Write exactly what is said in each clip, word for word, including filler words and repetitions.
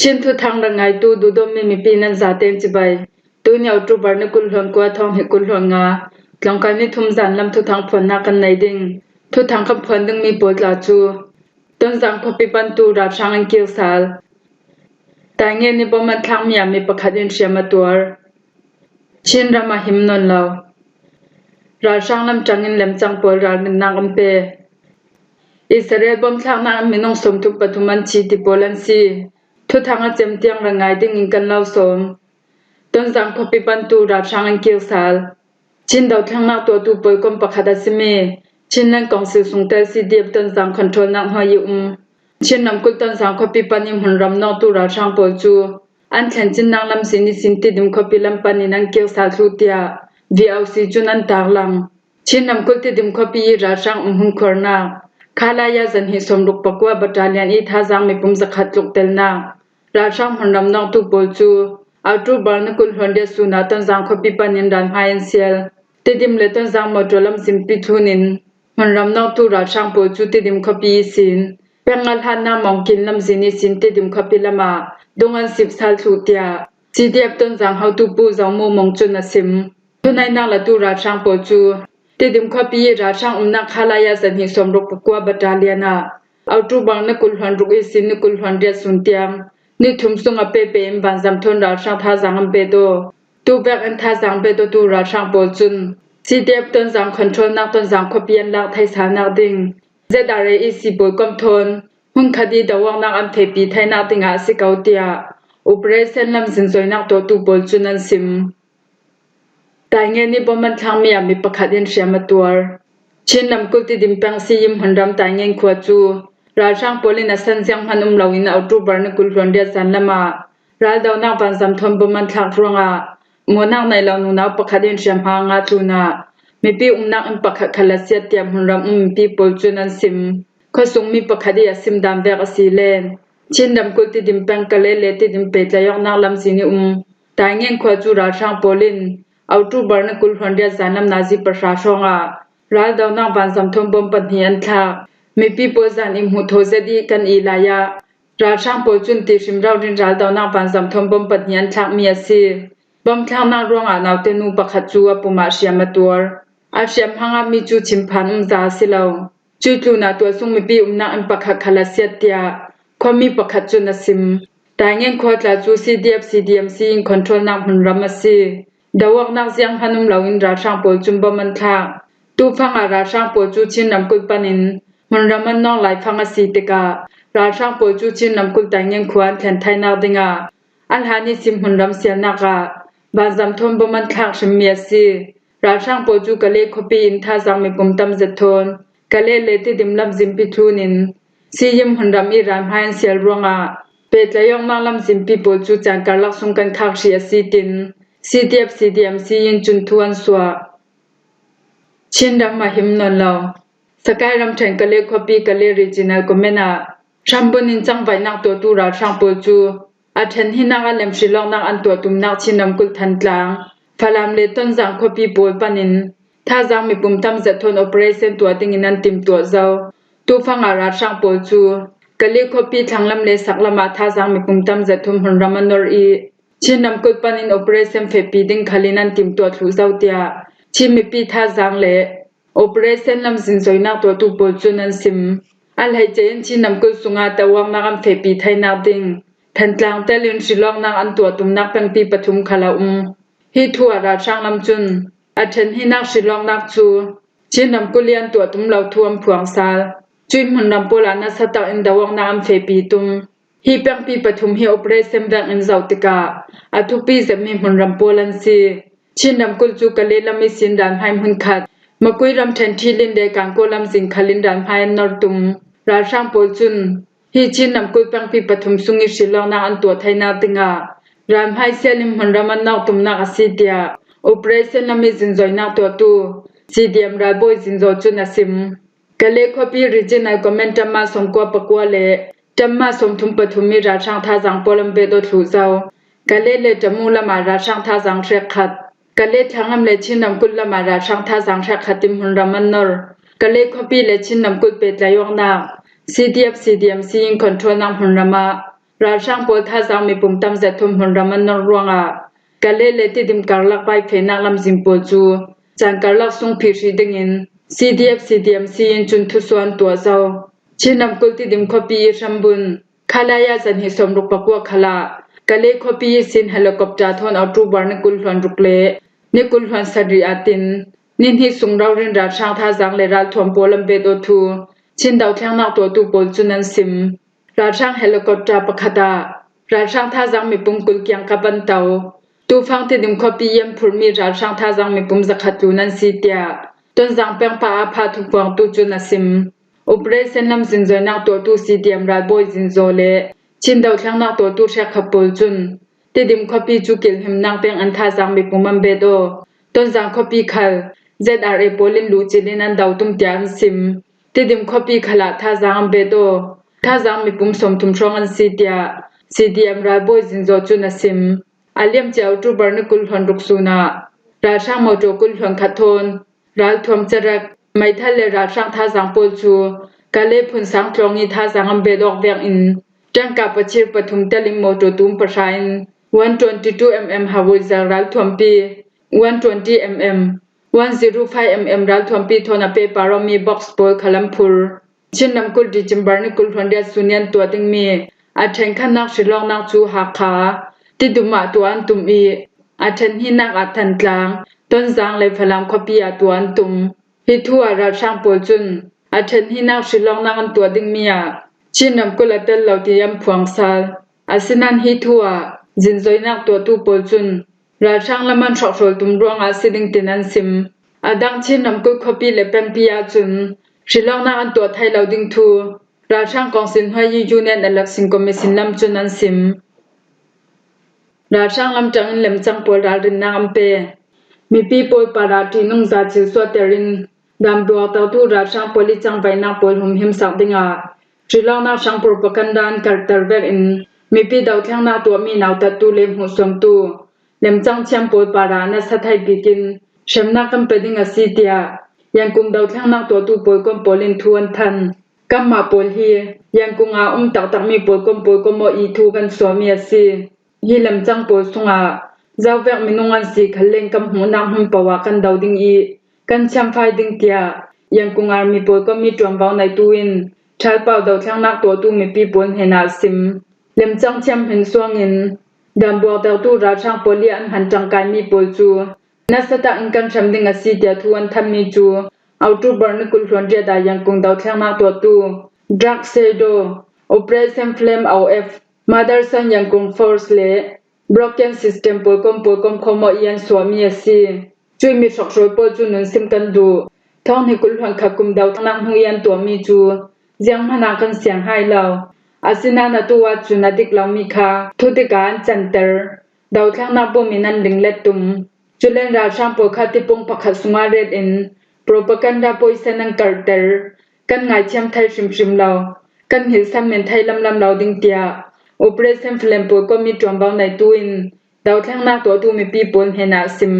Chin thuthang rak ngaitu duhdawtmi mipi nan zaten cibai. Tuni October ni kul hluan kua thawng hnih kul hluan nga, tlawngkal ni thum zan lam thuthang phuannak kan nei ding. Thuthang kan phuan dingmi pawl tla cu Tonzang khuapi pantu ralhrang an kir sal. Taingen ni bom an thlakmi ah mi pakhat in hriam a tuar. Chin ram a him nawn lo. Ralhrang lam ṭangin lemcang pawl ralrinnak an pe. Israel bom thlaknak in minung sawmthum pathum an thi ti pawl an si. Thuthang a cem tiang rak ngai dingin kan lo sawm. Tonzang khuapi pantu ralhrang an kir sal. Chin dothlennak tuahtu pawlkom pakhat a simi Chinland Council sungtel C D F Tonzang controlnak hnuai i um Chin ramkulh Tonzang khuapi panin hmunram nawktu ralhrang pawl cu an thlen cinnak lamzin ihsin Tidim khuapi lam panin an kir sal thluh tiah V O C cun an tarlang. Chin ramkulh Tidim khuapi i ralhrang umhmun khuarnak Khalaya zahnih sawmruk pakua battalion i thazaang mipum zakhat tluktelnak ralhrang hmunram nawktu pawl cu October ni kul hluan riat sun ah Tonzang khuapi panin ralhmai an sial. Tidim le Tonzang mawṭaw lamzinpi thlun in hmunram nawktu ralhrang pawl cu Tidim khuapi ihsin peng a hlatnak Mawngkin lamzin ihsin Tidim khuapi lam ah dung an sip sal thluh tiah C D F Tonzang hotu Pu Zomu Mawng cun a sim. Thuneihnak latu ralhrang pawl cu Tidim khuapi i ralhrang umnak Khalaya zahnih sawmruk pakua battalion ah October ni kul hluan ruk ihsin ni kul hluan riat sun tiang ni thum sung a pehpeh in vanzam thawn ralhrang thazaang an pehdaw. Tuvek in thazaang pehdawtu ralhrang pawl cun C D F Tonzang controlnak Tonzang khuapi an lak theisalnak ding Z R A E C pawlkom thawn hmunkhat i doawknak an fehpi theinak dingah a si ko tiah operation lamzin zoinak tuahtu pawl cun an sim. Taingen i bom an thlakmi ah mi pakhat in hriam a tuar. Chin ramkulh Tidim peng Siyim hmunram Taingen khua cu ralhrang pawl in a san zianghman um loin October ni kul hluan riat zan lam ah raldonak vanzam thawn bom an thlak ruangah mawhnak nei lo nunau pakhat in hriamhma a ngah tlunah mipi umnak inn pakhat khal a siat tiah hmunram um mipi pawl cun an sim. Khuasungmi pakhat i a sim dan vek a si le Chin ramkulh Tidim peng Kale le Tidim pehtlaih awknak lamzin i um Taingen khua cu ralhrang pawl in October ni kul hluan riat zan lam nazi pahra hrawngah raldonak vanzam thawn bom pahnih an thlak. Mipi pawl zan i hmuh thaw zet i kan i lai ah ralhrang pawl cun ti hrim rori in raldonak vanzam thawn bom pahnih an thlakmi a si. Bom thlaknak ruangah naute nu pakhat cu a pum ah hriam a tuar. A hriam hmangah mi cu thinphan umza a si lo. Cuih tlunah tualsung mipi umnak inn pakhat khal a siat tiah khuami pakhat cun a sim. Taingen khua tla cu C D F C D M C in controlnak hmunram a si. Doawknak zianghman um loin ralhrang pawl cun bom an thlak. Tufang ah ralhrang pawl cu Chin ramkulh panin hmunram an nawk laifang a si tikah ralhrang pawl cu Chin ramkulh Taingen khua an thlen thainak dingah a hlan ihsin hmunram sialnak ah vanzam thawn bom an thlak hrimmi a si. Ralhrang pawl cu Kale khuapi in thazaang mipum tam zet thawn Kale le Tidim lamzinpi thlun in Siyim hmunram i ralhmai an sial ruangah pehtlaih awknak lamzinpi pawl cu caan karlak sung kan khak hrih a si tin C D F C D M C in cun thu an suah. Chin ram a him nawn lo. Sakai ramṭhen Kale khuapi Kale Regional Command ah hrambun in cangvaihnak tuahtu ralhrang pawl cu a ṭhenhnak a lem hrilawknak an tuah tumnak Chin ramkulh Thantlang, Falam le Tonzang khuapi pawl panin thazaang mipum tam zet thawn operation tuah dingin an timtuah zo. Tufang ah ralhrang pawl cu Kale khuapi thlanglam le saklam ah thazaang mipum tam zet thawn hmunram an nor i Chin ramkulh panin operation fehpi ding khal in an timtuah thluh zo tiah Chin mipi thazaang le operation lamzin zoinak tuahtu pawl cun an sim. A hleice in Chin ramkulh sungah doawknak an fehpi theinak ding Thantlang tel in hrilawknak an tuah tumnak pengpi pathum khal a um. Hi thu ah ralhrang lam cun a ṭhenhnak hrilawknak cu Chin ramkulh i an tuah tum lo thu an phuang sal. Cuih hmunram pawl ah nasa tak in doawknak an fehpi tum. Hi pengpi pathum hi operation vek in zoh tikah a thupi zetmi hmunram pawl an si. Chin ramkulh cu Kale lam ihsin ralhmai hmunkhat, Makui ramṭhen Ṭhilin le Kangkaw lamzin khal in ralhmai an nor tum. Ralhrang pawl cun hi Chin ramkulh pengpi pathum sung i hrilawknak an tuah theinak dingah ralhmai sial in hmunram an nawk tumnak a si tiah operation lam i zinzoinak tuahtu C D M ralbawi zinzaw cun a sim. Kale khuapi Regional Command Ṭamma sawmkua pakua le Ṭamma sawmthum pathum i ralhrang thazaang pawl an behdawt thluh zo. Kale le Ṭamu lamah ralhrang thazaang hrekkhat, Kale thlanglam le Chin ramkulh lamah ralhrang thazaang hrekkhat in hmunram an nor. Kale khuapi le Chin ramkulh pehtlaih awknak C D F C D M C in controlnak hmunram ah Ralhrang pawl thazaang mipum tam zet thum hmunram an nor ruangah Kale le Tidim karlak vaifehnak lamzin pawl cu caan karlak sung phih hrih dingin C D F C D M C in cun thusuan tuah zo. Chin ramkulh Tidim khuapi i hrambun Khalaya zahnih sawmruk pakua khalah Kale khuapi ihsin helicopter thawn October ni kul hluan ruk le ni kul hluan sarih ah tin nihnih sung raurin ralhrang thazaang le ralthuam pawl an bet aw thu Chin dothlennak tuahtu pawl cun an sim. Ralhrang helicopter pakhat ah ralhrang thazaang mipum kul kiangkap an to. Tufang Tidim khuapi i an phurhmi ralhrang thazaang mipum zakhat tlun an si tiah Tonzang pengpa aa phah thuphuangtu cun a sim. Operation lamzin zawinak tuahtu C D M ralbawi zinzaw le Chin dothlennak tuahtu hrekkhat pawl cun Tidim khuapi cu kilhimnak peng an thazaang mipum an bet aw. Tonzang khuapi khal Z R A pawl in luhcil in an do tum tiah an sim. Tidim khuapi khalah thazaang an bet aw. Thazaang mipum sawmthum hrawng an si tiah C D M ralbawi zinzaw cun a sim. A liamcia October ni kul hluan ruk sun ah ralhrang motor kul hluan khat thawn ralthuam carak, meithal le ralhrang thazaang pawl cu Kale phunsang tlawng i thazaang an bet awk vekin ṭangka pachir pathum telin motor tum pahra in one twenty two mm Howitzer ralthuampi, one twenty mm, one zero five mm ralthuampi thawn a pehpar awmi box pawl khal an phur. Chin ramkulh December ni kul hluan riat sun i an tuah dingmi a ṭhenkhatnak hrilawknak cu Hakha, Tidum ah tuah an tum i a ṭhenhnihnak ah Thantlang, Tonzang le Falam khuapi ah tuah an tum. Hi thu ah ralhrang pawl cun a ṭhenhnihnak hrilawknak an tuah dingmi ah Chin ramkulh a tel lo ti an phuang sal. Asinain hi thu ah zinzawinak tuahtu pawl cun ralhrang lam an hrawhhrawl tum ruangah a si ding tin an sim. A dang Chin ramkulh khuapi le pengpi ahcun hrilawknak an tuah thai lo ding thu ralhrang kawngsil hnuai i Union Election Commission lam cun an sim. Ralhrang lam ṭangin lemcang pawl ralrinnak an pe. Mipi pawl parah ṭihnung za thil suahter in dambuak tertu ralhrang pawl i cangvaihnak pawl humhimsak dingah hrilawknak hrang propaganda an karhter vekin mipi dothlennak tuahmi nautattu le hmuhsuamtu lemcang thiam pawl parah nasa thai bikin hremnak kan pe ding a si, tiah Yangon dothlennak tuahtu pawlkom pawl in thu an than. Kanmah pawl hi Yangon ah um taktakmi pawlkom pawlkom aw i thu kan suahmi a si. Hi lemcang pawl sungah zovek minung an si khal leng kan hmuhnak hmun paoh ah kan do ding i kan thiamfai ding, tiah Yangon Army pawlkom i ṭuanvo neitu in ṭhalpau dothlennak tuahtu mipi pawl hnenah a sim. Lemcang thiam hmin suangin dambuak tertu ralhrang pawl i an hman ṭangkaimi pawl cu nasa takin kan hrem ding a si, tiah thu an thanmi cu October ni kul hluan riat ah Yangon dothlennak tuahtu Drug Shadow, Operation Flame O F, Motherson Yangon Force le Broken System pawlkom pawlkom khawm aw i an suahmi a si. Cuih mi hrawhhrawl pawl cu nunsim kan duh. Thawng hnih kul hluan khat kum dothlennak hnu i an tuahmi cu zianghman ah kan siang hai lo. Asinain atu ahcun a dik lomi kha thutik ah an canter. Dothlennak bum in an linglet tum. Culen ralhrang pawl kha tipung pakhat sungah ret in propaganda poison an karhter. Kan ngaithiam thei hrimhrim lo, kan hngilh san men thei lamlam lo ding, tiah Operation Flame pawlkom i ṭuanvo neitu in dothlennak tuahtu mipi pawl hnenah a sim.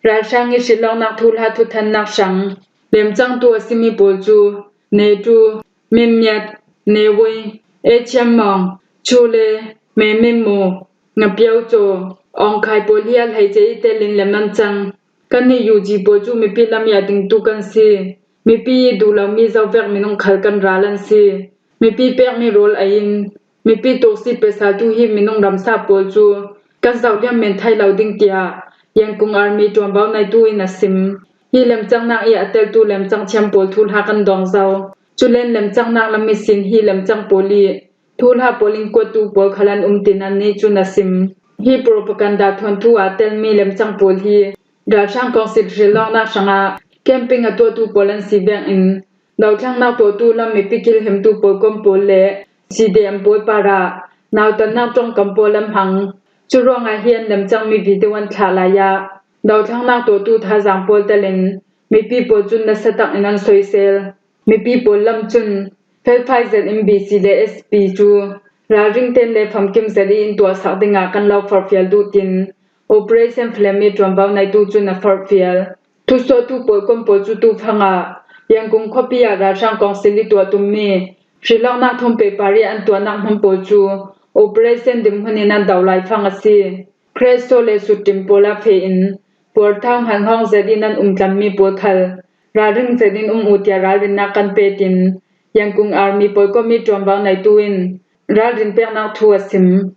Ralhrang i hrilawknak thuhla thuthannak hrang lemcangtu a simi pawl cu Netu, Minmiat, Newei, Echian Mawng, Chule, Meminmu, Ngapio Caw, Awngkhai pawl hi a hleice i telin lem an cang. Kannih U G pawl cu mipi lam i a dingtu kan si. Mipi i duh lomi zovek minung khal kan ral an si. Mipi pekmi rawl ei in mipi tuksi pesaltu hi minung ramsa pawl cu kan zohliam men thai lo ding, tiah Yangon Army ṭuanvo neitu in a sim. Hi lemcangnak i a teltu lemcang thiam pawl thuhla kan dawng zo. Culen lemcangnak lam ihsin hi lemcang pawl i thuhla pawl in kuattu pawl khal an um tin annih cun a sim. Hi propaganda thuanthu ah telmi lemcang pawl hi ralhrang kawngsil hrilawknak hrangah camping a tuahtu pawl an si vekin dothlennak tuahtu lam mipi kilhimtu pawlkom pawl le C D M pawl parah nautatnak ṭongkam pawl an hmang. Curuangah hian lemcangmi video an thlah lai ah dothlennak tuahtu thazaang pawl telin mipi pawl cun nasa takin an soisel. Mipi pawl lam cun felfai zet in B C le S P cu ralring ten le famkim zet i in tuahsak dingah kan lo forhfial duh tin Operation Flame i ṭuanvo neitu cun a forhfial. Thusuahtu pawlkom pawl cu tufang ah Yangon khuapi ah ralhrang kawngsil i tuah tummi hrilawknak thum pehpar i an tuahnak hmun pawl cu operation dinhmun in an do lai fang a si. Khrist thaw le sutṭim pawl a feh in, puarthau hanghawng zetin an um tlammi pawl khal ralring zetin um uh tiah ralrinnak kan pek in, Yangon Army pawl kawmi ṭuanvo neitu in ralrin peknak thu a sim.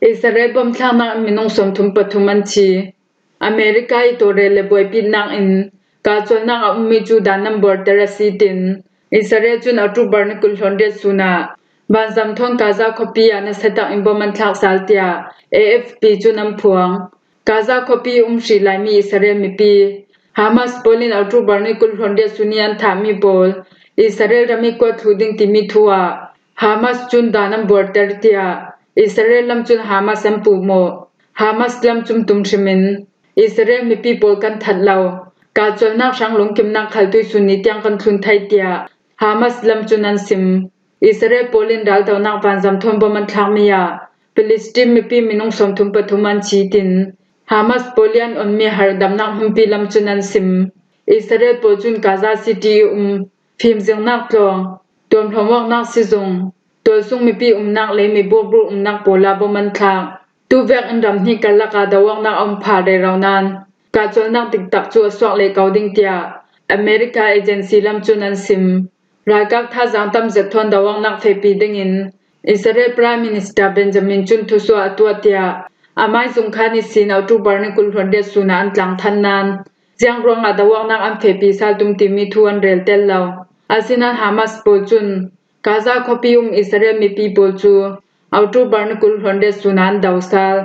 Israel bom thlaknak in minung sawmthum pathum an thi. America ih tawlrel le buaipihnak in kahcawlnak a ummi cu dan an buarter a si tin, Israel cun October ni kul hluan riat sun ah vanzam thawn Gaza khuapi ah nasiatak in bom an thlak sal tiah A F P cun an phuang. Gaza khuapi um hrih laimi Israel mipi Hamas pawl in October ni kul hluan riat sun ih an thahmi pawl Israel ram ih kuat thluh ding timi thu ah Hamas cun dan an buarter tiah Israel lam cun Hamas an puhmawh. Hamas lam cun tum hrim in Israel mipi pawl kan that lo. Kahcawlnak hrang lungkimnak khal tuihsun ni tiang kan thlun thei tiah Hamas lam cun an sim. Israel pawl in raldonak vanzam thawn bom an thlakmi ah Palestine mipi minung sawmthum pathum an thi tin Hamas pawl ih an onmi harhdamnak hmunpi lam cun an sim. Israel pawl cun Gaza City ih um fimzirnak tlawng, tuamhlawm awknak sizung, tualsung mipi umnak le mi burbur umnak pawl ah bom an thlak. Tuvek in ram hnih karlak ah do awknak a um pha rero nain kahcawlnak diktak cu a suak leh ko ding tiah America agency lam cun an sim. Ralkap thazaang tam zet thawn do awknak fehpi dingin Israel Prime Minister Benjamin cun thusuah a tuah tiah amai zungkhan ihsin October ni kul hluan riat sun ah an tlangthan nain ziang ruangah do awknak an fehpi sal tum timi thu an rel tel lo. Asinain Hamas pawl cun Gaza khuapi um Israel mipi pawl cu October ni kul hluan riat sun ah an do sal.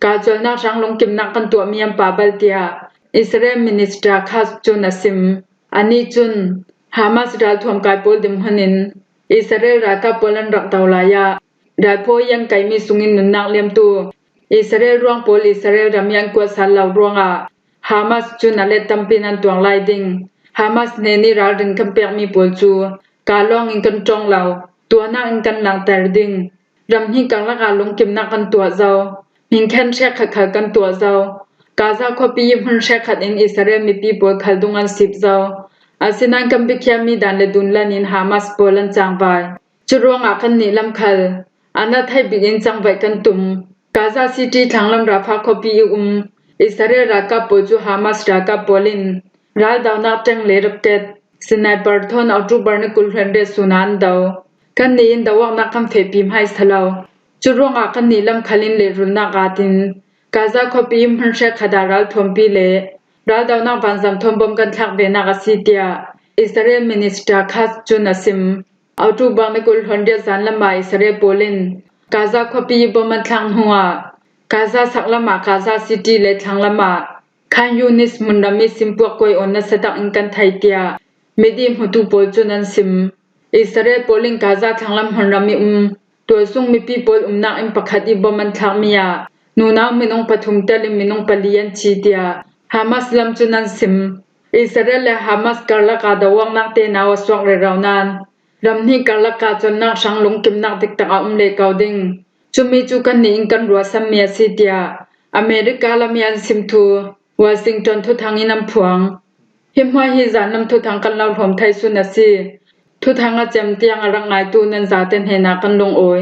Kahcawlnak hrang lungkimnak kan tuahmi an pah bal tiah Israel Minister Katz cun a sim. Anih cun Hamas ralthuam kai pawl dinhmun in Israel ralkap pawl an rak do lai ah ralphawi an kaimi sungin nunnak liamtu Israel ruang pawl Israel ram ih an kuat sal lo ruangah Hamas cun a let tampi in an tuak lai ding. Hamas hnen ih ralrin kan pekmi pawl cu kaa lawng in kan ṭong lo, tuahnak in kan langter ding. Ram hnih karlak ah lungkimnak kan tuah zo, hmingkhen hrekkhat khal kan tuah zo. Gaza khuapi ih hmun hrekkhat in Israel mipi pawl khal dung an sip zo. Asinain kan biakhiatmi dan le dunlan in Hamas pawl an cangvai. Curuangah kannih lam khal a na theih bik in cangvaih kan tum. Gaza City thlanglam Rafah khuapi ih um Israel ralkap pawl cu Hamas ralkap pawl in raldonak ṭeng le rocket, sniper thawn October ni kul hluan riat sun ah an do. Kannih in do awknak kan fehpi hmaisa lo. Curuangah kannih lam khal in lehrulnak at in Gaza khuapi ih hmun hrekkhat ah ralthuampi le raldonak vanzam thawn bom kan thlak venak a si tiah Israel Minister Katz cun a sim. October ni kul hluan riat zan lam ah Israel pawl in Gaza khuapi ih bom an thlak hnuah Gaza saklam ah Gaza City le thlanglam ah Khan Yunis hmunram ih simpuak kuai awn nasiatak in kan thei tiah mit ih hmutu pawl cun an sim. Israel pawl in Gaza thlanglam hmunram ih um tualsung mipi pawl umnak inn pakhat ih bom an thlakmi ah nunau minung pathum tel in minung pali an thi tiah Hamas lam cun an sim. Israel le Hamas karlak ah do awknak tenau a suak rero nain ram hnih karlak ah kahcawlnak hrang lungkimnak diktak a um leh ko ding. Cumi cu kannih in kan ruahsanmi a si tiah America lam ih an sim thu Washington thuthang in an phuang. Hi hmuai hi zan lam thuthang kan lo hlawm thei sun a si. Thuthang a cem tiang a rak ngaitu nan zate hnenah kan lungawi.